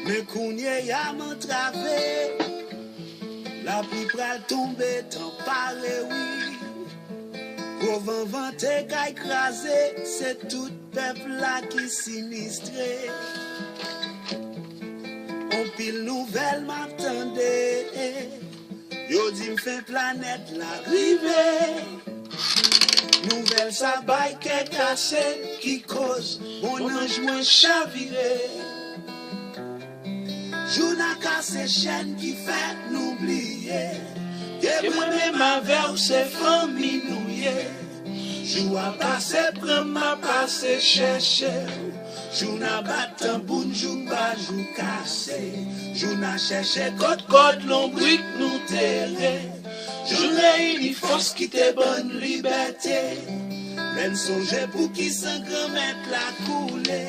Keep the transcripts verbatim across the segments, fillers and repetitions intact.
Men kounye a m antrave, lapli pral tonbe, tan pare wi. Gwo van vante kay kraze, se tout pèp la ki sinistre. Anpil nouvèl m ap tande, yo di m fen planèt la rive. Nouvèl sa bay kè kase, ki koz bon anj mwen chavire. Jou n a kase chèn ki fè nou bliye ke mwen menm avè w se fanmi nou ye. Jou a pase pran m a pase chèche w. Jou n a bat tanbou n, jou ba jou kase. Jou n a chèche kot kòd lonbrik nou tere. Jou n reyini fòs ki te ban n libète. Lè n sonje pou ki san Granmèt la koule.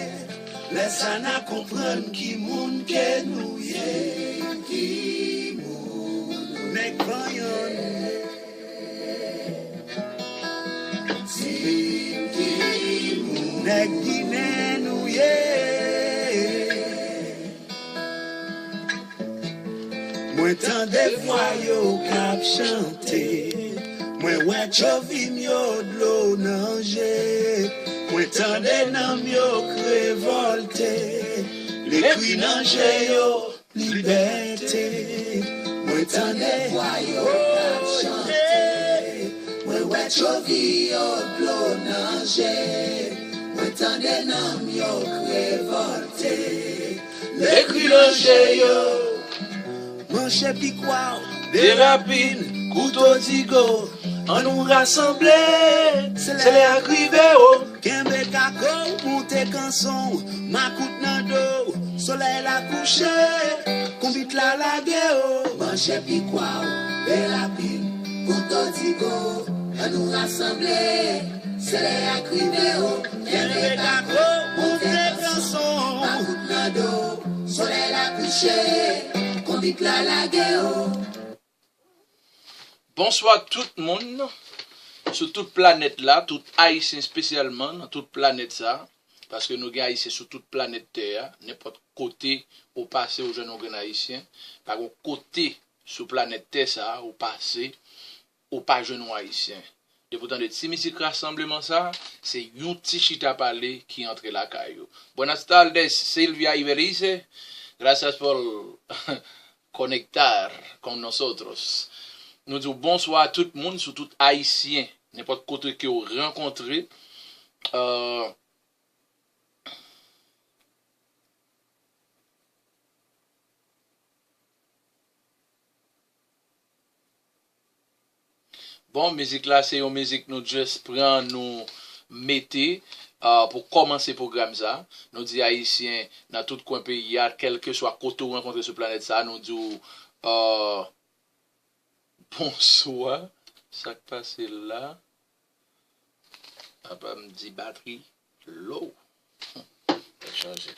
Lè sa n a konprann ki moun ke nou ye. Ki moun nèg vanyan nou ye. Di m ki moun nèg Ginen nou ye. Mwen tande vwa yo k ap chante. Mwen wè tchovi m yo dlo nan je. Mwen tande nanm yo k revòlte. Lekri nan je yo, libète. Mwen tande vwa yo k ap chante. Mwen wè tchovi yo dlo nan je. Mwen tande nanm yo k revòlte. Lekri nan je yo. Manche pikwa w, de rapid, kouto digo. Ann nou rasanble, se lè a k rive o. Kenbe kako w, moute kanson w, makout nan do w, solèy la kouche, konbit la lage o. Manche pikwa w, de rapid, kouto digo. Ann nou rasanble, se lè a k rive o. Kenbe kako, moute kanson, makout nan do, solèy la kouche, konbit la lage o. Bonswa tout moun sou tout planèt la, tout Ayisyen espesyalman nan tout planèt sa, paske nou gen Ayisyen sou tout planèt tè a, nenpòt kote ou pase ou jwenn yon grenn Ayisyen, pa gen kote sou planèt tè sa ou pase ou pa jwenn yon Ayisyen. Depi w tande ti mizik rasanbleman sa, se yon ti chita pale ki antre lakay ou. Buenas tardes, Silvia y Belice. Gracias por conectar con nosotros. Nou di w bonswa a tout moun, sou tout Ayisyen, nenpòt kote ke w rankontre. Euh, Bon, mizik la se yon mizik nou just pran, nou mete, ah, pou kòmanse pwogram sa. Nou di Ayisyen nan tout kwen peyi a, kèlkeswa kote w rankontre sou planèt sa, nou di w, ah, bonswa. Sa k pase la? Apa m di batri low. Tèt chaje.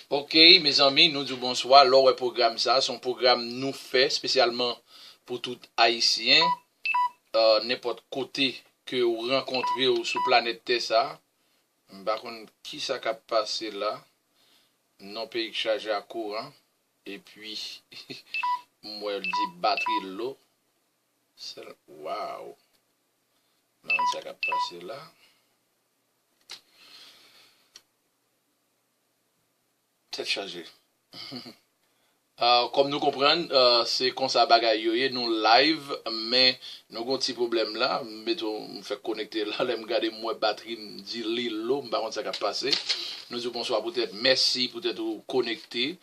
Ok, mezanmi, nou di w bonswa. Lè w wè pwogram sa, se yon pwogram nou fè espesyalman pou tout Ayisyen. Euh, nenpòt kote ke w rankontre w sou planèt tè sa. M pa konn kisa k ap pase la. Non peyi k chaje ak kouran. Epi, m wè l di batri low. Sèl, waw. M pa konn sa k ap pase la. Tèt chaje. Ah, kòm nou konprann, ah, se konsa bagay yo ye, nou live, men nou gon ti pwoblèm la. M mete, m fèk konekte la, lè m gade m wè batri m di li low, m pa konn sa k ap pase. Nou di w bonswa poutèt, mèsi poutèt ou konekte,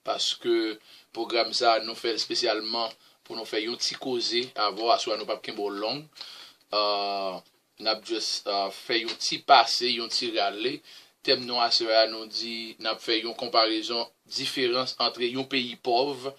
paske pwogram sa nou fè l espesyalman pou nou fè yon ti koze avè w. Aswè a nou p ap kenbe w long. Ah, n ap just, ah, fè yon ti pase, yon ti rale. Tèm nou aswè a, nou di n ap fè yon konparezon, diferans antre yon peyi pòv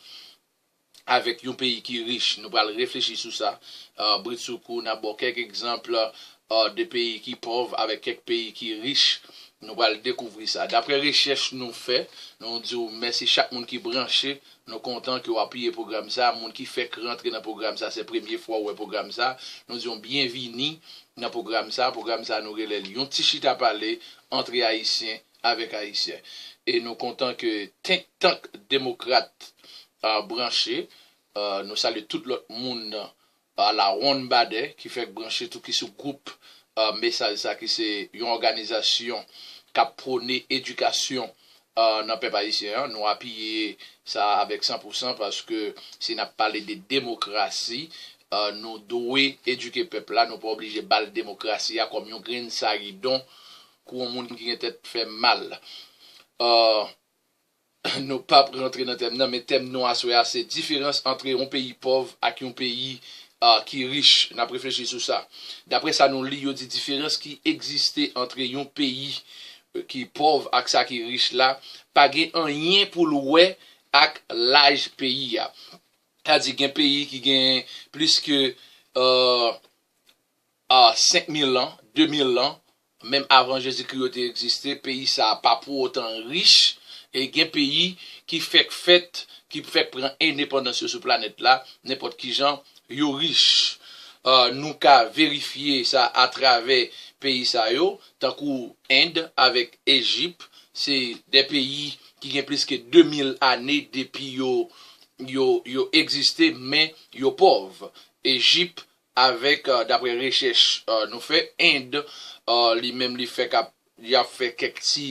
avèk yon peyi ki rich. Nou pral reflechi sou sa. Ah, britsoukou, n ap ba w kèk egzanp, ah, de peyi ki pòv avèk kèk peyi ki rich. Nou pral dekouvri sa. Daprè rechèch nou fè, nou di w mèsi chak moun ki branche. Nou kontan ke w apiye pwogram sa. Moun ki fèk rantre nan pwogram sa, se premye fwa w wè pwogram sa, nou di w byenvini nan pwogram sa. Pwogram sa, nou rele l yon ti chita pale antre Ayisyen avèk Ayisyen. E nou kontan ke think tank demokrat a branche. A, nou salye tout lòt moun a la wonn badè ki fèk branche tou ki sou gwoup a mesaj sa ki se yon òganizasyon k ap pwone edikasyon a nan pèp ayisyen an. Nou apiye sa avèk san pou san paske si n ap pale de demokrasi, a, nou dwe edike pèp la, nou pa oblije ba l demokrasi a kòm yon grenn saridon kou yon moun ki gen tèt fè mal. A, nou p ap rantre nan tèm nan, men tèm nou aswè a se diferans antre yon peyi pòv ak yon peyi a ki rich. N ap reflechi sou sa. Daprè sa nou li, yo di diferans ki egziste antre yon peyi ki pòv ak sa ki rich la pa gen anyen pou l wè ak laj peyi a. Sa di gen peyi ki gen plis ke a senk mil an, de mil an, menm avan Jezikri yo te egziste, peyi sa a pa pou otan rich, e gen peyi ki fèk fèt, ki fèk pran endepandans yo sou planèt la, nenpòt ki jan, yo rich. A, nou ka verifye sa atravè peyi sa yo, tankou End avèk Ejip, se de peyi ki gen plis ke de mil ane depi yo, yo, yo egziste, men yo pòv. Ejip, avèk, a, daprè rechèch a nou fè, End, a, li menm li fèk ap, y ap fè kèk ti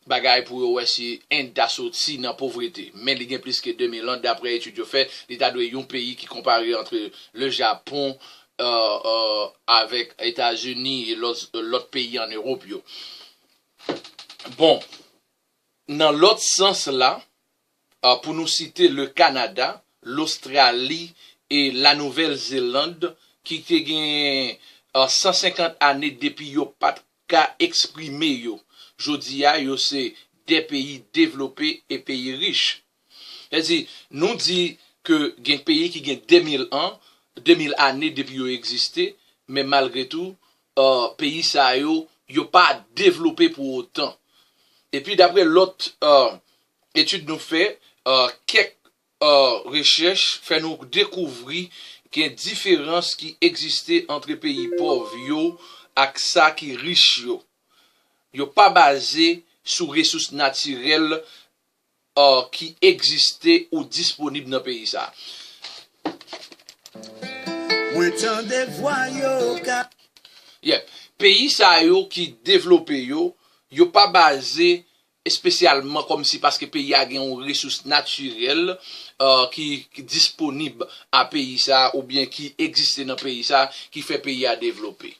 bagay pou yo wè si End ta soti nan povrete. Men li gen plis ke de mil an, daprè etid yo fè, li ta dwe yon peyi ki konpare antre le Japon a, a, avèk Etazini e lòt, lòt peyi ann Ewòp yo. Bon, nan lòt sans la, a, pou nou site le Kanada, Lostrali e la Nouvèl Zeland ki te gen a san senkant ane depi yo pa t ka eksprime yo. Jodi a, yo se de peyi devlope e peyi rich. Sètadi, nou di ke gen peyi ki gen de mil an, de mil ane depi yo egziste, men malgre tou, a, peyi sa yo, yo pa devlope pou otan. Epi daprè lòt a etid nou fè, a, kèk a rechèch fè nou dekouvri gen diferans ki egziste antre peyi pòv yo ak sa ki rich yo. Yo pa baze sou resous natirèl a ki egziste ou disponib nan peyi sa. Mwen tande vwa yo ka. Yeah. Peyi sa yo ki devlope yo, yo pa baze espesyalman kòmsi paske peyi a gen yon resous natirèl a ki, ki disponib a peyi sa a oubyen ki egziste nan peyi sa a ki fè peyi a devlope.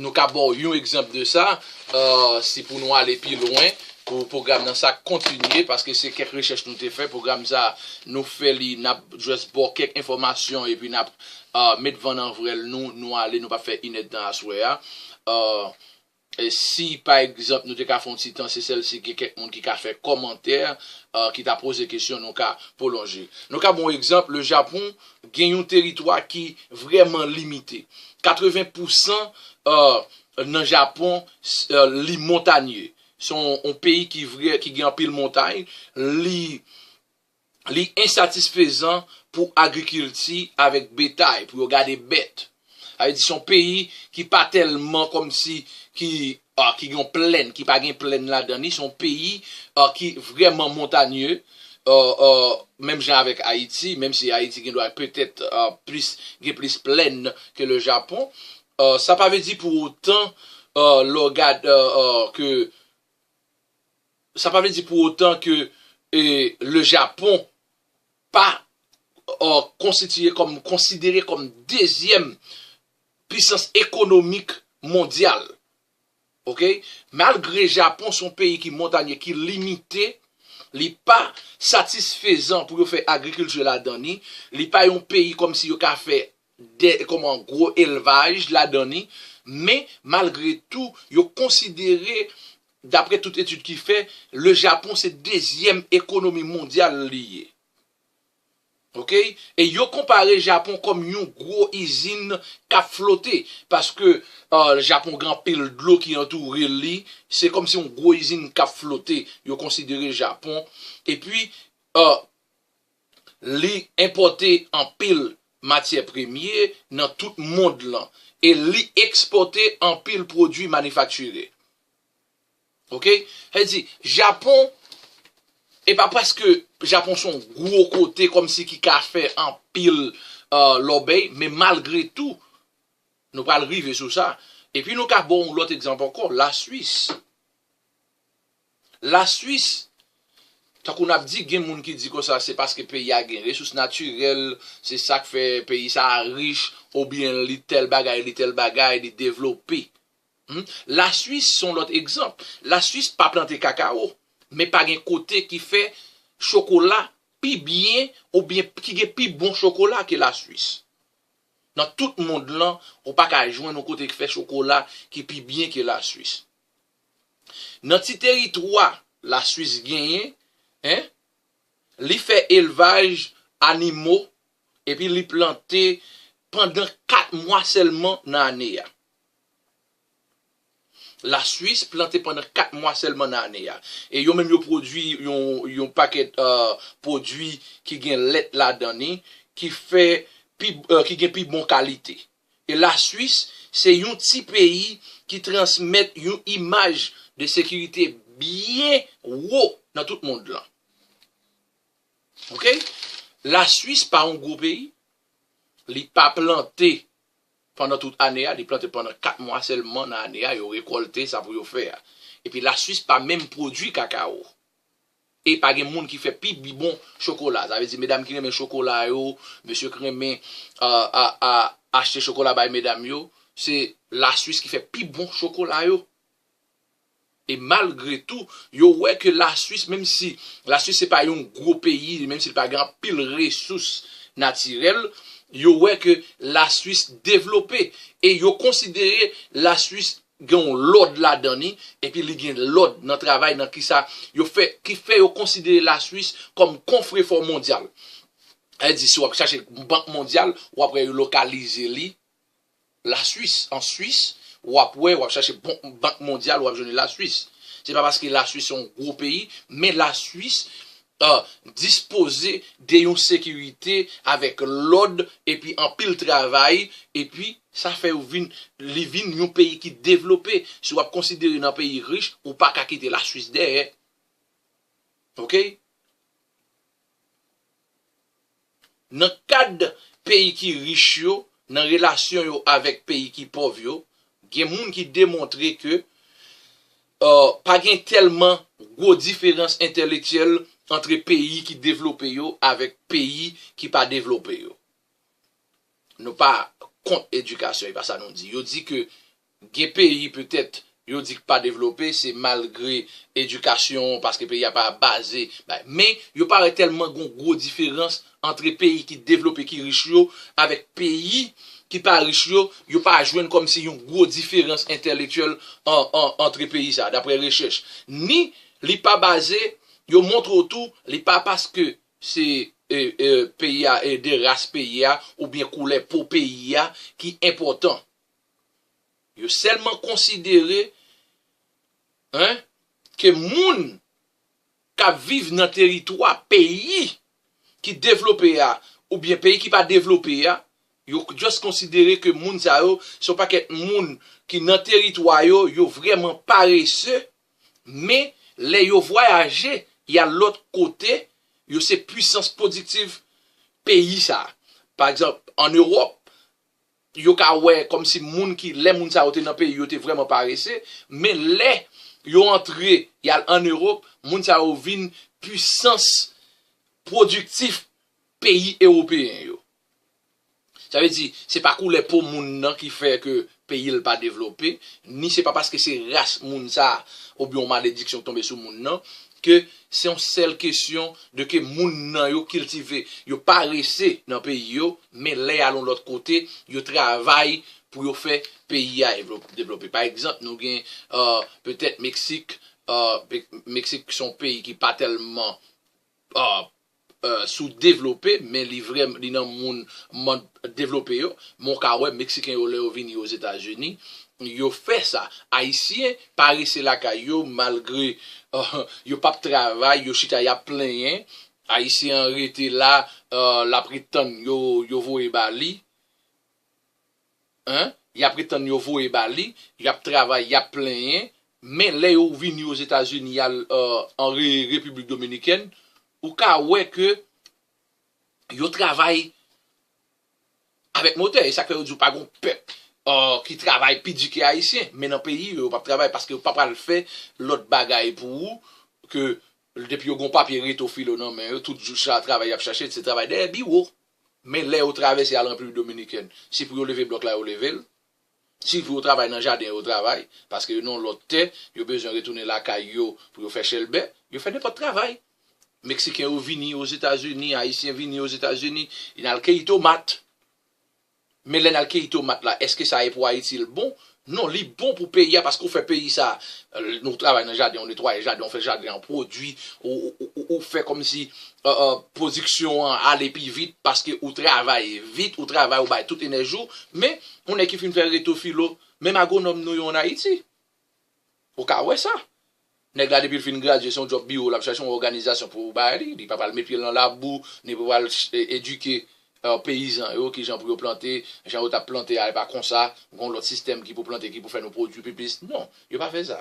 Nou ka ba w yon egzanp de sa, a, si pou nou ale pi lwen, pou pwogram nan sa kontinye, paske se kèk rechèch nou te fè, pwogram sa nou fè li, n ap just ba w kèk enfòmasyon epi n ap a, met van nan vrèl nou, nou ale, nou p ap fè inèdtan aswè a. A, e si, pa egzanp, nou te ka fè yon ti tan, se sèl si gen kèk moun ki ka fè kòmantè, a, ki ta poze kesyon, nou ka pwolonje. Nou ka ba yon egzanp, le Japon gen yon teritwa ki vrèman limite. Katreven pousan, a, nan Japon, s-, a, li montanye. Se yon, yon peyi ki vrè, ki gen anpil montay. Li li ensatisfezan pou agrikilti avèk betay, pou yo gade bèt. Sa vle di se yon peyi ki pa tèlman kòmsi ki, a, ki gen yon plèn, ki pa gen plèn ladan li. Se yon peyi a ki vrèman montanye, a, a, menm jan avèk Ayiti, menm si Ayiti gen dwa petèt a plis, gen plis plèn ke le Japon. A, sa pa vle di pou otan a lè w gad a, a, ke sa pa vle di pou otan ke e, le Japon pa a konstitiye kòm, konsidere kòm dezyèm pisans ekonomik mondyal. Oke? Malgre Japon se yon peyi ki montanye, ki limite, li pa satisfezan pou yo fè agrikilti ladan li, li pa yon peyi kòmsi yo ka fè de, kòman, gwo elvaj ladan li, men malgre tou, yo konsidere, daprè tout etid ki fè, le Japon se dezyèm ekonomi mondyal li ye. Oke? E yo konpare Japon kòm yon gwo izin k ap flote, paske a, Japon gen anpil dlo ki antoure li, se kòmsi yon gwo izin k ap flote, yo konsidere Japon. Epi, a, li enpòte anpil matyè premye nan tout mond lan e li ekspòte anpil pwodui manifaktire. Ok? Sa vle di, Japon, e pa paske Japon se yon gwo kote kòmsi ki ka fè anpil uh, lòbèy, men malgre tou, nou pral rive sou sa. Epi nou ka ba yon lòt egzanp ankò, Laswis. Laswis, tankou n ap di, gen moun ki di konsa, se paske peyi a gen resous natirèl, se sa k fè peyi sa a rich, oubyen li tèl bagay, li tèl bagay, li devlope. Hmm? Laswis se yon lòt egzanp. Laswis pa plante kakawo, men pa gen kote ki fè chokola pi byen oubyen ki gen pi bon chokola ke Laswis. Nan tout mond lan, ou pa ka jwenn yon kote ki fè chokola ki pi byen ke Laswis. Nan ti teritwa Laswis genyen, en, li fè elvaj animo epi li plante pandan kat mwa sèlman nan ane a. Laswis plante pandan kat mwa sèlman nan ane a. E yo menm yo pwodui yon, yon pakèt uh, pwodui ki gen lèt ladan li, ki fè pi, uh, ki gen pi bon kalite. E Laswis se yon ti peyi ki transmèt yon imaj de sekirite byen wo nan tout mond lan. Ok? Laswis pa yon gwo peyi. Li pa plante pandan tout ane a, li plante pandan kat mwa sèlman nan ane a, yo rekòlte sa pou yo fè a. Epi Laswis pa menm pwodui kakawo. E pa gen moun ki fè pi bi bon chokola. Sa vle di medam ki renmen chokola yo, mesye ki renmen uh, a, a, achte chokola bay medam yo, se Laswis ki fè pi bon chokola yo. E malgre tou, yo wè ke Laswis, menm si Laswis se pa yon gwo peyi, menm si l pa gen anpil resous natirèl, yo wè ke Laswis devlope. E yo konsidere Laswis gen yon lòd ladan li, epi li gen lòd nan travay nan kisa yo fè, ki fè yo konsidere Laswis kòm kofrefò mondyal. Sa vle di, si w ap chache Bank Mondyal, w ap wè yo lokalize li Laswis. An Swis, w ap wè, w ap chache bon, Bank Mondyal, w ap jwenn Laswis. Se pa paske Laswis se yon gwo peyi, men Laswis uh, dispoze de yon sekirite avèk lòd epi anpil travay, epi sa fè yo vin, li vin yon peyi ki devlope. Si w ap konsidere nan peyi rich, ou pa ka kite Laswis dèyè. Ok? Nan kad peyi ki rich yo, nan relasyon yo avèk peyi ki pòv yo, gen moun ki demontre ke uh, pa gen tèlman gwo diferans entèlektyèl antre peyi ki devlope yo avèk peyi ki pa devlope yo. Nou pa kont edikasyon, e pa sa nou di. Yo di ke gen peyi petèt yo di k pa devlope, se malgre edikasyon, paske peyi a pa baze. Men yo pa wè tèlman gon gwo diferans antre peyi ki devlope, ki rich yo, avèk peyi ki pa rich yo, yo pa jwenn kòmsi yon gwo diferans entèlektyèl an, an, antre peyi sa, daprè rechèch. Ni li pa baze, yo montre w tou, li pa paske se e, e, peyi a, e, de ras peyi a, oubyen koulè po peyi a ki enpòtan. Yo sèlman konsidere en, ke moun k ap viv nan teritwa peyi ki devlope a oubyen peyi ki pa devlope a, yo just konsidere ke moun sa yo se yon pakèt moun ki nan teritwa yo, yo vrèman parese, men lè yo vwayaje, y al lòt kote, yo se pwisans pwodiktif peyi sa. Pa egzanp, ann Ewòp, yo ka wè kòmsi moun ki, lè moun sa yo te nan peyi yo te vrèman parese, men lè yo antre, y al ann Ewòp, moun sa yo vin pwisans pwodiktif peyi ewopeyen yo. Sa vle di, se pa koulè po moun nan ki fè ke peyi l pa devlope, ni se pa paske se ras moun sa a, oubyen yon malediksyon k tonbe sou moun nan, ke se yon sèl kesyon de ke moun nan yo kiltive, yo parese nan peyi yo, men lè y al yon lòt kote, yo travay pou yo fè peyi a evlo-, devlope. Pa egzanp, nou gen, euh, petèt Meksik, euh, Pe-, Meksik se yon peyi ki pa tèlman, euh, euh, sou devlope, men li vrèm-, li nan moun, mond devlope yo. Men w ka wè Meksiken yo, lè yo vini Ozetazini, yo fè sa. Ayisyen pa rete lakay yo, malgre, euh, yo p ap travay, yo chita, y ap plenyen. Ayisyen an rete la, euh, l ap ret tann yo, yo voye ba li. Hein? Y ap ret tann yo voye ba li, y ap travay, y ap plenyen, Men lè yo vini Ozetazini, y al, euh, an Re-, Repiblik Dominikèn, ou ka wè ke yo travay avèk motè. E sa k fè yo di w pa gon pèp, euh, ki travay pi di ke Ayisyen. Men nan peyi yo, yo p ap travay paske yo pa pral fè lòt bagay pou ou ke depi yo gon papye reto filo nan men yo, tout jou sa travay y ap chache, se travay dèyè biwo. Men lè yo travèse al Repiblik Dominikèn, si pou yo leve blòk la, yo leve l. Si pou yo travay nan jaden, yo travay, paske yo nan lòt tè, yo bezwen retounen lakay yo pou yo fè chèlbè, yo fè nenpòt travay. Meksiken yo vini Ozetazini, Ayisyen vini Ozetazini, y al keyi tomat. Men lè n al keyi tomat la, èske sa e pou Ayiti l bon? Non, li bon pou peyi a paske ou fè peyi sa, nou travay nan jaden, ou netwaye jaden, ou fè jaden an pwodui, ou, ou, ou, ou fè kòmsi, euh, euh, pwodiksyon an ale pi vit paske ou travay vit, ou travay, ou bay tout enèji w. Men, yon nèg ki fin fè reto filo, menm agwonòm nou yo ann Ayiti. Ou ka wè sa. Nèg la, depi l fin gradye, se yon djòb biwo l ap chache, yon òganizasyon pou bay li. Li pa pral met pye l nan labou, ni pou pral, e, edike, e, peyizan yo, kijan pou yo plante, jan yo t ap plante a, e pa konsa, gon lòt sistèm ki pou plante, ki pou fè nou pwodui pi plis. Non, yo pa fè sa.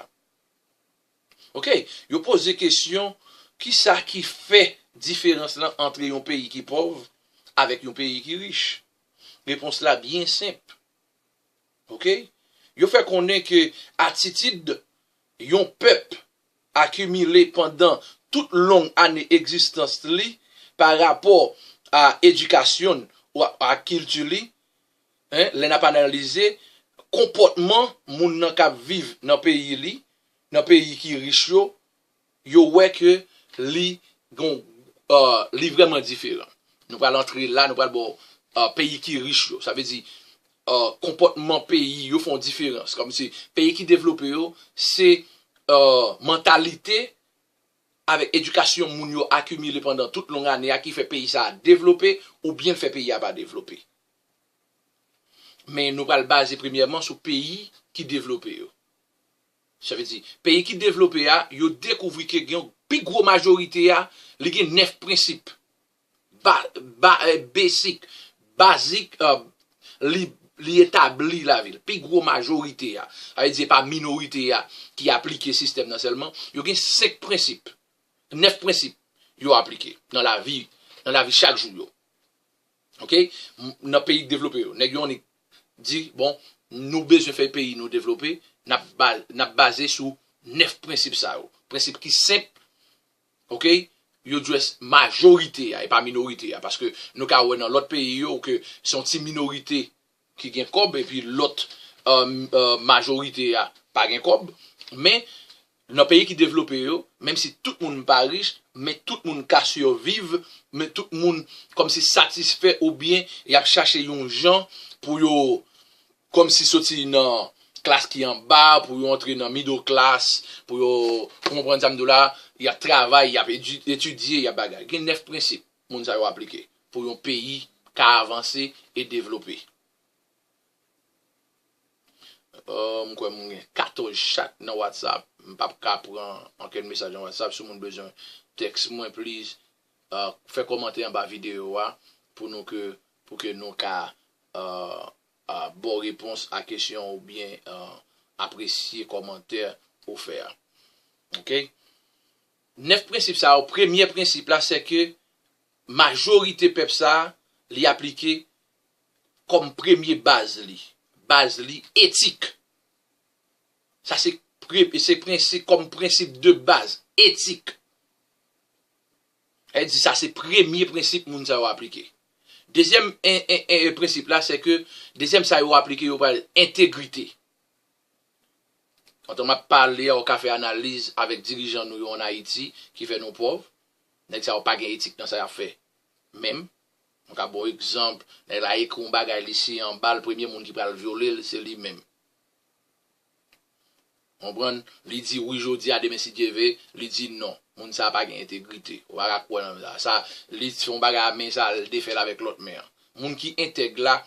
Oke, yo poze kesyon, kisa ki fè diferans lan ant yon peyi ki pòv avèk yon peyi ki rich? Repons la byen senp. Oke? Yo fè konnen ke atitid yon pèp akimile pandan tout long ane egzistans li pa rapò a edikasyon ou a, a kilti li, en, lè n ap analize konpòtman moun nan k ap viv nan peyi li, nan peyi ki rich yo, yo wè ke li gon, euh, li vrèman diferan. Nou pral antre la, nou pral ba w, euh, peyi ki rich yo. Sa vle di, euh, konpòtman peyi yo fè yon diferans. Kòmsi peyi ki devlope yo, se, euh, mantalite avèk edikasyon moun yo akimile pandan tout long ane a ki fè peyi sa a devlope oubyen l fè peyi a pa devlope. Men nou pral baze premyèman sou peyi ki devlope yo. Sa vle di, peyi ki devlope a, yo dekouvri ke gen yon pi gwo majorite a, li gen nèf prensip. Ba, ba, eh, besik, bazik, eh, li, li etabli lavi l. Pi gwo majorite a, sa vle di, e pa minorite a ki aplike sistèm nan sèlman. Yo gen senk prensip, nèf prensip yo aplike nan lavi, nan lavi chak jou yo. Oke? M-, nan peyi k devlope yo, nèg yo annik di, bon, nou bezwen fè peyi nou devlope, n ap ba-, n ap baze sou nèf prensip sa yo. Prensip ki senp, oke? Yo dwès majorite a, e pa minorite a, paske nou ka wè nan lòt peyi yo ke se yon ti minorite ki gen kòb, epi lòt, euh, euh, majorite a pa gen kòb. Men, nan peyi ki devlope yo, menm si tout moun pa rich, men tout moun ka siviv, men tout moun kòmsi satisfè oubyen y ap chache yon jan pou yo kòmsi soti nan klas ki anba, pou yo antre nan middle class, pou yo, ou konprann sa m di w la, y ap travay, y ap edi-, etidye, y ap bagay. Gen nèf prensip moun sa yo aplike pou yon peyi ka avanse e devlope. Euh, m kwè m gen katòz chat nan WhatsApp. M p ap ka pran ankenn mesaj nan WhatsApp. Si moun bezwen tèks mwen, please, euh, fè kòmantè anba videyo a pou nou ke, pou ke nou ka, euh, euh, ba w repons a kesyon oubyen, euh, apresye kòmantè ou fè a. Oke? Nèf prensip sa yo, premyè prensip la, se ke majorite pèp sa a, li aplike kòm premye baz li. Baz li etik. Sa se pre-, se prensip kòm prensip de baz, etik. Sa vle di sa se premye prensip moun sa yo aplike. Dezyèm, en, en, en, en, prensip la, se ke dezyèm sa yo aplike, yo pral entegrite. Pandan m ap pale a, ou ka fè analiz avèk dirijan nou yo ann Ayiti ki fè nou pòv. Nèg sa yo pa gen etik nan sa y ap fè. Menm, m ka ba w egzanp, nèg la ekri yon bagay, li siyen anba l, premye moun ki pral vyole l, se li menm. Konprann? Li di wi jodi a, demen si Dye ve, li di non. Moun sa a pa gen entegrite. Ou pa ka kwè nan sa. Sa, li fè yon bagay a men sa, l defè l avèk lòt men an. Moun ki entèg la,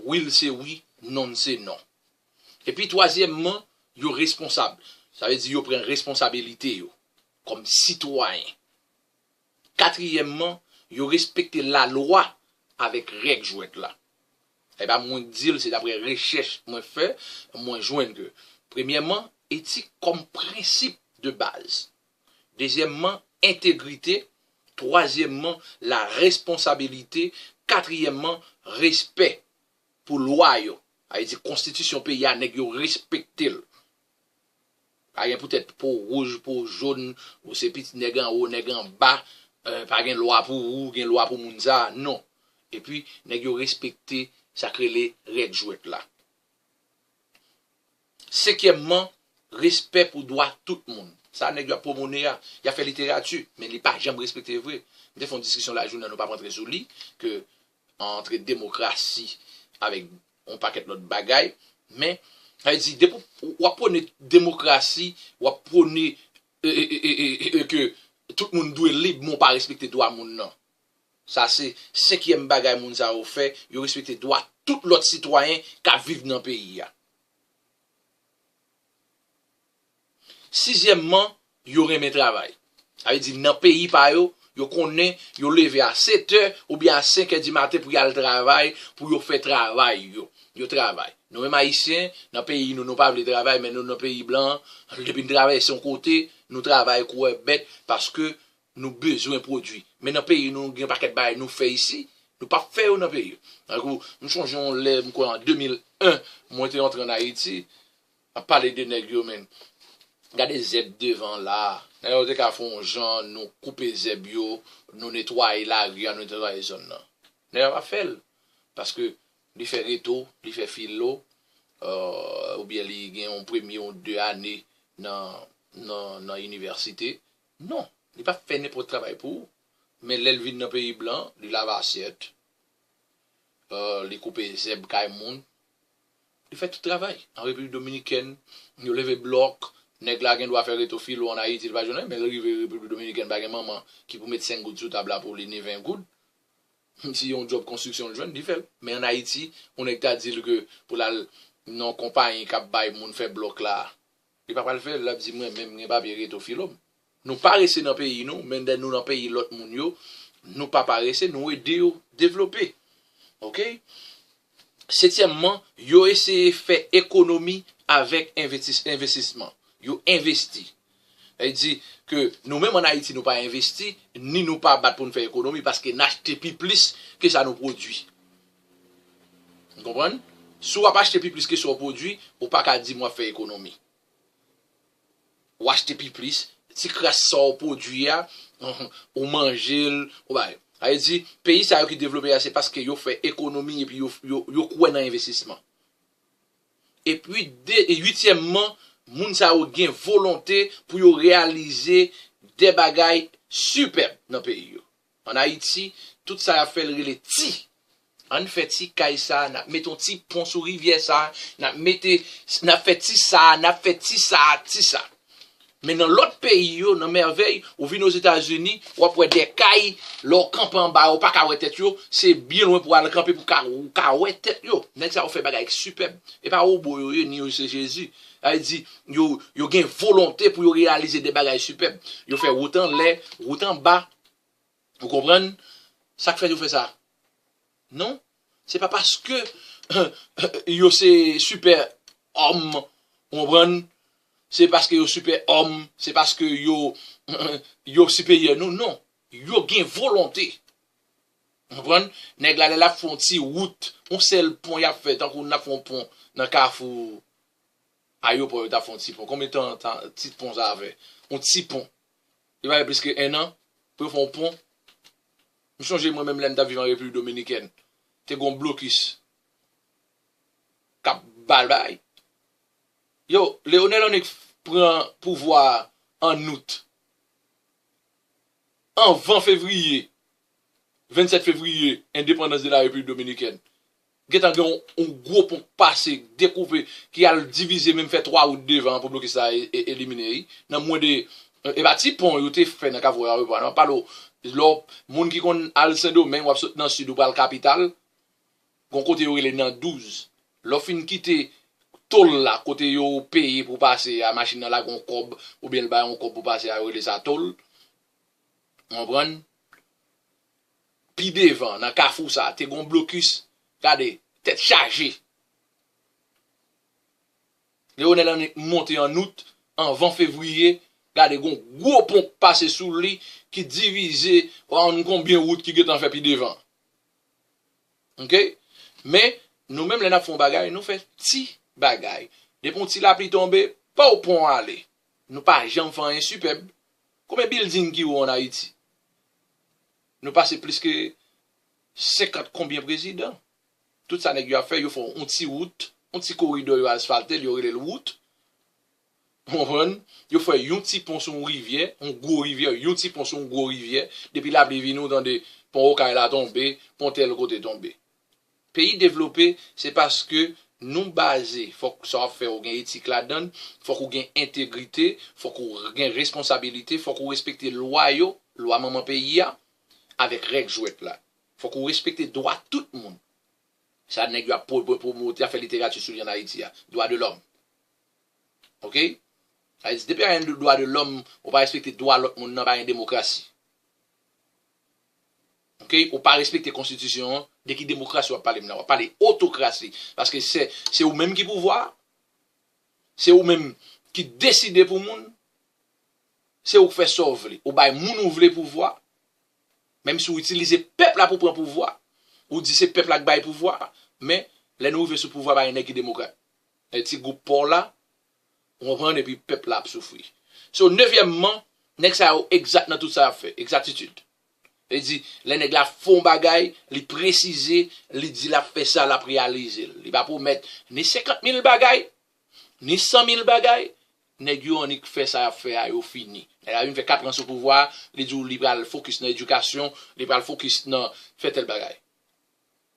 wi l se wi, non l se non. Epi twazyèmman, yo responsab. Sa vle di yo pran responsabilite yo kòm sitwayen. Katriyèmman, yo respekte lalwa avèk règ jwèt la. E pa mwen k di l, se daprè rechèch mwen fè, mwen jwenn ke, premyèman, etik kòm prensip de baz. Dezyèmman, entegrite. Twazyèmman, la responsabilité. Katriyèmman, respè pou lwa yo. Sa vle di konstitisyon peyi a, nèg yo respekte l. Pa gen poutèt po w wouj, po w jòn, ou se pitit nèg anwo, nèg anba, eh, pa gen lwa pou ou, gen lwa pou moun sa a, non. Epi, nèg yo respekte sa k rele règ jwèt la. Senkyèmman, respè pou dwa tout moun. Sa nèg yo ap pwomone a, y ap fè literati, men li pa janm respekte vre. M te fè yon diskisyon lajounen an, nou p ap rantre sou li, ke antre demokrasi avèk yon pakèt lòt bagay. Men, sa vle di, depi w ap pwone demokrasi, w ap pwone, e, e, e, e, e, e, ke tout moun dwe lib, men w pa respekte dwa moun nan. Sa se senkyèm bagay moun sa yo fè, yo respekte dwa tout lòt sitwayen k ap viv nan peyi a. Sizyèmman, yo renmen travay. Sa vle di, nan peyi pa yo, yo konnen yo leve a sèt è oubyen a senk è di maten pou y al travay, pou yo fè travay yo. Yo travay. Nou menm Ayisyen, nan peyi nou, nou pa vle travay, men nou nan peyi blan, depi n travèse yon kote, nou travay kou wè bèt, paske nou bezwen pwodui. Men nan peyi nou, gen pakèt bagay nou fè isi, nou p ap fè yo nan peyi yo. Tankou, m chonje yon lè, m kwè an de mil en, mwen te antre ann Ayiti, ap pale de nèg yo, men. Gade zèb devan la. Nèg yo te ka fè yon jan, nou koupe zèb yo, nou netwaye lari a, nou netwaye zòn nan. Nèg yo pa fè l. Paske li fè reto, li fè filo, euh, oubyen li gen yon premye ou de ane nan, nan, nan inivèsite. Non, li pa fè nenpòt travay pou ou. Men lè l vin nan peyi blan, li lave asyèt, euh, li koupe zèb kay moun, li fè tout travay. An Repiblik Dominikèn, yo leve blòk, nèg la gen dwa fè reto filo ann Ayiti, li pa jwenn anyen, men lè l rive Repiblik Dominikèn, pa gen manman ki pou met senk goud sou tab la pou li, ni ven goud. Si yon djòb konstriksyon l jwenn, li fè l. Men ann Ayiti, yon nèg ta di l ke pou l al nan yon konpayi k ap bay moun fè blòk la, li pa pral fè l, l ap di, "Mwen menm, m gen papye reto filo m." Nou parese nan peyi nou, men lè nou nan peyi lòt moun yo, nou pa parese, nou ede yo devlope. Oke? Setyèmman, yo eseye fè ekonomi avèk envestis-, envestisman. Yo envesti. Sa vle di ke nou menm ann Ayiti, nou pa envesti, ni nou pa bat pou n fè ekonomi, paske n achte pi plis ke sa nou pwodui. Ou konprann? Si w ap achte pi plis ke sa w pwodui, ou pa ka di m w ap fè ekonomi. Ou achte pi plis, ti kras sa w pwodui a, ou manje l, ou bay. Sa vle di, peyi sa yo ki devlope a, se paske yo fè ekonomi epi yo, yo, yo kwè nan envestisman. Epi, de, e uityèmman, moun sa yo gen volonte pou yo reyalize de bagay sipèb nan peyi yo. Ann Ayiti, tout sa y ap fè l rele ti. Ann fè ti kay sa, n ap mete yon ti pon sou rivyè sa, n ap mete, n ap fè ti sa, n ap fè ti sa, ti sa. Men nan lòt peyi yo, nan mèvèy, ou vin Ozetazini, w ap wè de kay, lè w kanpe anba yo, w pa ka wè tèt yo, se byen lwen pou w al kanpe pou ka, ou ka wè tèt yo. Nèg sa yo fè bagay ki sipèb. E pa wobo yo ye, ni yo se Jezi. Sa vle di, yo, yo gen volonte pou yo reyalize de bagay sipèb. Yo fè wout anlè, wout anba. Ou konprann? Sa k fè yo fè sa? Non. Se pa paske yo se sipè òm, ou konprann? Se paske yo sipè òm, se paske yo, yo siperyè nou, non. Yo gen volonte. Ou konprann? Nèg la, lè l ap fè yon ti wout, yon sèl pon y ap fè, tankou n ap fè yon pon nan kafou ayewopò, yo t ap fè yon ti pon. Konbyen tan, tan ti pon sa a fè? Yon ti pon. Li pa gen plis ke en an pou yo fè yon pon. M sonje mwen menm lè m t ap viv an Repiblik Dominikèn, te gen yon blokis k ap bal bay. Yo, Leonel Henrique pran pouvwa a an out. Anvan fevriye, vennsèt fevriye, endepandans de la Repiblik Dominikèn, gentan gen yon, yon gwo pon k pase, k dekoupe, ki al divize, menm fè twa wout devan an pou blokis la e, e, elimine, wi. Nan mwen de, e pa ti pon yo te fè nan Kafou Ayewopò a, non, m ap pale w, lè w, moun ki konn al Sendomeng, w ap sot nan sid, ou pral kapital, gon kote yo rele nan douz. Lè w fin kite tòl la, kote yo peye pou pase a, machin nan lage yon kòb, oubyen l bay yon kòb pou pase a, yo rele sa tòl. Ou konprann? Pi devan, nan kafou sa, te gon blokis. Gade, tèt chaje. Leonel Henrique monte an out, anvan fevriye, gade gon gwo pon k pase sou li ki divize, wa konn konbyen wout ki gentan fè pi devan. Ok? Men, nou menm lè n ap fè yon bagay, nou fè ti bagay. Depi yon ti lapli tonbe, pow, pon ale. Nou pa janm fè anyen sipèb. Konbyen bilding ki wo ann Ayiti? Nou pase plis ke senkant konbyen prezidan. Tout sa nèg yo ap fè, yo fè yon ti wout, yon ti koridò, yo asfalte l, yo rele l wout. Ou konprann? Yo fè yon ti pon sou yon rivyè, yon gwo rivyè, yon ti pon sou yon gwo rivyè. Depi lapli vini, ou tande pon Okay la tonbe, pon tèl kote tonbe. Peyi devlope, se paske nou baze, fòk sa w ap fè ou gen etik ladan l, fòk ou gen entegrite, fòk ou gen responsabilite, fòk ou respekte lwa yo, lwa manman peyi a, avèk règ jwèt la. Fòk ou respekte dwa tout moun. Sa nèg yo ap pwo-, pwo-, pwomote, ap fè literati sou li ann Ayiti a. Dwa de lòm. Ok? Sa vle di, depi pa gen dwa de lòm, ou pa respekte dwa lòt moun nan, pa gen demokrasi. Ok? Ou pa respekte konstitisyon an, de ki demokrasi w ap pale m nan? W ap pale otokrasi. Paske se, se ou menm ki pouvwa a. Se ou menm ki deside pou moun. Se ou k fè sa w vle. Ou bay moun ou vle pouvwa. Menm si w itilize pèp la pou pran pouvwa, ou di se pèp la k bay pouvwa, men lè nou rive sou pouvwa, pa gen nèg ki demokrat. E ti gwoup pa w la, ou konprann, epi pèp la ap soufri. So, nevyèmman, nèg sa yo egzat nan tout sa y ap fè. Egzatitid. Li di, lè nèg la fè yon bagay, li presize, li di l ap fè sa, l ap reyalize l. Li pa pwomèt ni senkant mil bagay, ni san mil bagay, nèg yo annik fè sa y ap fè a, yo fini. Nèg la vin fè kat an sou pouvwa a, li di w li pral fokis nan edikasyon, li pral fokis nan fè tèl bagay.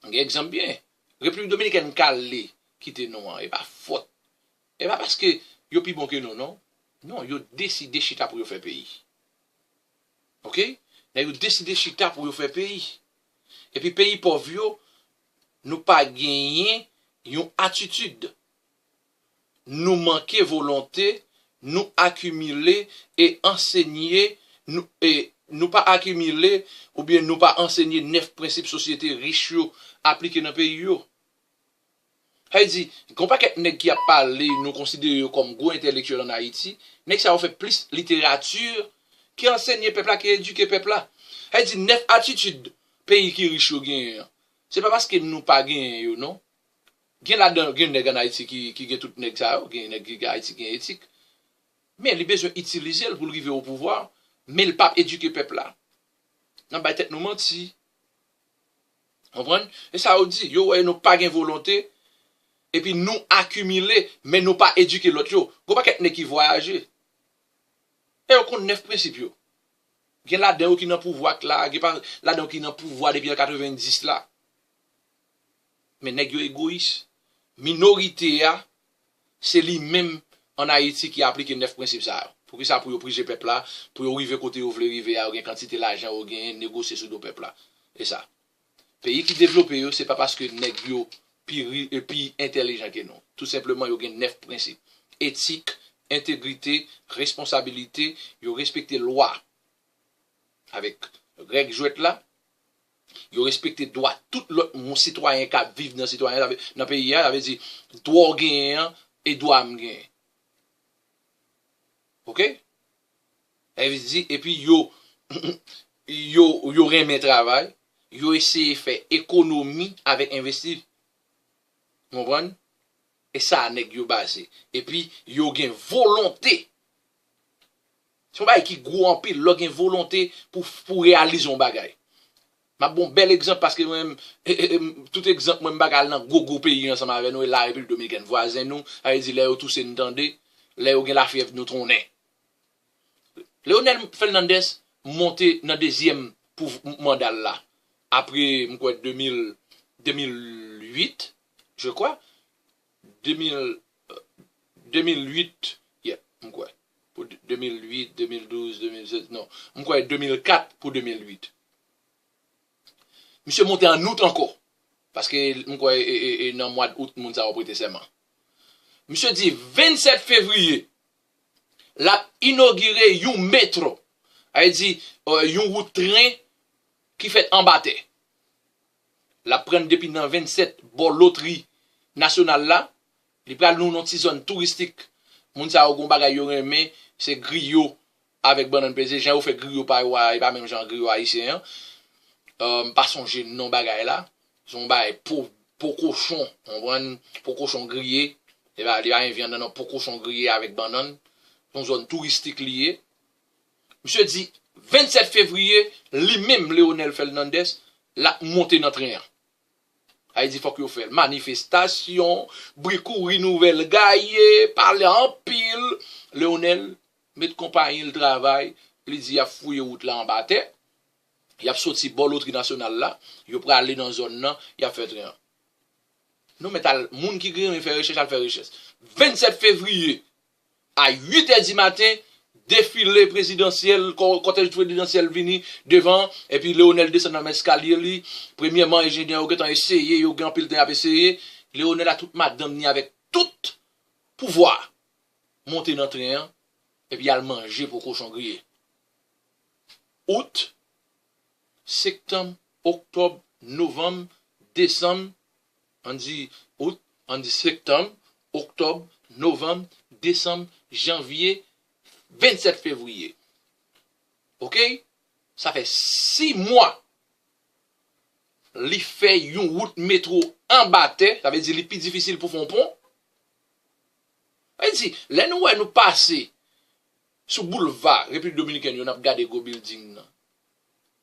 Gen egzanp byen. Repiblik Dominikèn k ale kite nou an, e pa fòt. E pa paske yo pi bon ke nou, non. Non, yo deside chita pou yo fè peyi. Ok? Nèg yo deside chita pou yo fè peyi. Epi peyi pòv yo, nou pa genyen yon atitid. Nou manke volonte, nou akimile e ansenye, nou, e nou pa akimile oubyen nou pa ansenye nèf prensip sosyete rich yo aplike nan peyi yo. Sa vle di, gen yon pakèt nèg ki ap pale, nou konsidere yo kòm gwo entèlektyèl ann Ayiti, nèg sa yo fè plis literati ki ansenye pèp la, ki edike pèp la. Sa vle di, nèf atitid peyi ki rich yo genyen an, se pa paske nou pa genyen yo, non. Gen ladan, gen nèg ann Ayiti ki, ki gen tout nèg sa yo, gen nèg ki gen Ayiti gen etik. Men li bezwen itilize l pou l rive o pouvwa, men l p ap edike pèp la. N ap bay tèt nou manti. Konprann? E sa yo di, yo wè nou pa gen volonte, epi nou akimile, men nou pa edike lòt yo. Gon pakèt nèg ki vwayaje. E yo konn nèf prensip yo. Gen ladan yo ki nan pouvwa k la, gen pa ladan yo ki nan pouvwa depi an katrevenndis la. Men nèg yo egoyis. Minorite a, se li menm ann Ayiti ki aplike nèf prensip sa yo. Poukisa? Pou yo prije pèp la, pou yo rive kote yo vle rive a, yo gen kantite lajan yo genyen, negosye sou do pèp la. E sa. Peyi ki devlope yo, se pa paske nèg yo pi ri-, e pi entèlijan ke nou. Tou senpleman, yo gen nèf prensip. Etik, entegrite, responsabilite, yo respekte lwa. Avèk règ jwèt la, yo respekte dwa tout lòt moun, sitwayen k ap viv nan sitwayen, nan peyi a, sa vle di, dwa w genyen an, e dwa m genyen. Ok? Sa vle di, epi yo, yo, yo renmen travay, yo eseye fè ekonomi avèk envesti. Ou konprann? E sa a nèg yo baze. Epi yo gen volonte. Se yon bagay ki gwo anpil, lè w gen volonte pou, pou reyalize yon bagay. M ap ba w yon bèl egzanp paske mwen menm, e, e, e, tout egzanp mwen, m pa ka al nan gwo, gwo peyi ansanm avè nou, e la Repiblik Dominikèn, vwazen nou, sa vle di lè yo touse n tande, lè yo gen lafyèv nou tonnen. Leonel Fernandez monte nan dezyèm pou manda l la. Apre, m kwè, de mil, de mil uit, je crois. De mil, de mil uit, yeah, m kwè. Pou de mil uit, de mil douz, de mil sèz, non. M kwè de mil kat pou de mil uit. Misye monte an out ankò. Paske m kwè e, e, e nan mwa out moun sa yo prete sèman. Misye di vennsèt fevriye, l ap inogire yon metro. Sa vle di, e, yon wout tren ki fèt anba tè. L ap pran depi nan vennsèt bò lotri nasyonal la, Li pral nan yon ti zòn touristik. Moun sa yo gon bagay yo renmen, se griyo avèk bannann peze. Jan yo fè griyo pa yo a, e pa menm jan griyo ayisyen an. Euh, m pa sonje non bagay la. Se yon bagay po, po kochon, w konprann? Po kochon griye. E pa, li pa gen vyann nan non, po kochon griye avèk bannann. Se yon zòn touristik li ye. Misye di, vennsèt fevriye, li menm, Leonel Fernandez, l ap monte nan tren an. Sa vle di fòk yo fè l. Manifestasyon, bri kouri nouvèl gaye, pale anpil. Leonel met konpayi l travay, li di y ap fouye wout la anba tè. Y ap soti bò lotri nasyonal la, yo prale nan zòn nan, y ap fè tren an. Nou mèt al, moun ki renmen fè rechèch, al fè rechèch. Vennsèt fevriye, a uit è di maten, defile prezidansyèl, kò-, kòtèj prezidansyèl vini devan, epi Leonel desann nan eskalye li. Premyèman, enjenyè yo gentan eseye, yo gen anpil tan y ap eseye. Leonel a tout madanm ni avèk tout pouvwa monte nan tren an, epi y al manje po kochon griye. Out, septanm, oktòb, novanm, desanm, ann di out, ann di septanm, oktòb, novanm, desanm, janvye, vennsèt fevriye. Oke? Sa fè sis mwa li fè yon wout metwo anba tè, sa vle di li pi difisil pou fè yon pon. Sa vle di, lè nou wè nou pase sou boulva Repiblik Dominikèn yo, n ap gade gwo bilding nan.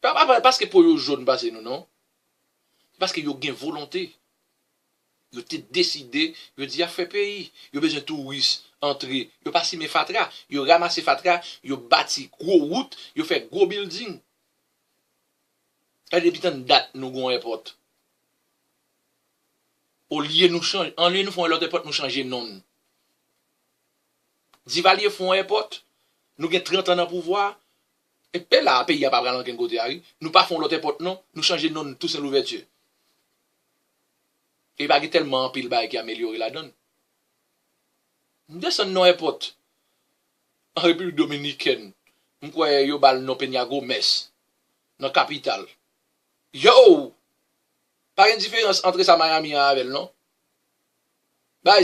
Pa, pa, pa paske po yo jòn pase nou, non. Paske yo gen volonte. Yo te deside, yo di y ap fè peyi. Yo bezwen touris antre. Yo pa simen fatra. Yo ranmase fatra, yo bati gwo wout, yo fè gwo bilding. Gade depi tann dat nou gon èpòt. Olye nou chanje, olye nou fè yon lòt èpòt, nou chanje non l. Divalye fè yon èpòt, nou gen trant an nan pouvwa, e pe la, peyi a pa pral ankenn kote a, wi. Nou pa fè yon lòt èpòt, non, nou chanje non l Tousen Louvèti. E pa gen tèlman anpil bagay ki amelyore ladan l. M desann nan èpòt an Repiblik Dominikèn, m kwè yo ba l non Peña Gómez, nan kapital. Yo! Pa gen diferans ant sa Miami an avè l, non. Bagay